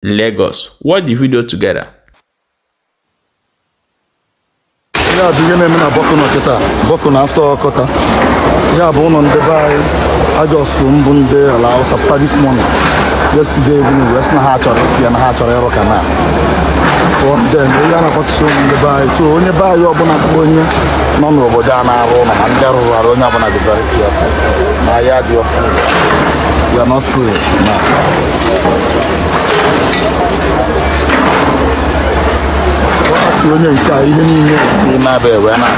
Lagos. Watch the video together. Ya bụ ihe na-eme na Bokno kịta, Bokno after Okota. Ya bụ ụlọ ndị be anyị ajọsụ mbụ ndị ala Hausa pụta this morning, yesterday evening, wee sị na ha chọrọ ịpụ ya, na ha chọrọ ịrụ canal. Then ihe a na-akwatụsị ụmụ ndị be anyị. So onye be anyị ọbụla bụ onye nọ n'obodo a na-arụ ụlọ, ma ndị rụrụ arụ, onye ọbụla dị very careful na ya dị ọfụ. We are not free now. Onye nke a, ihe niile n'ime abịa wee na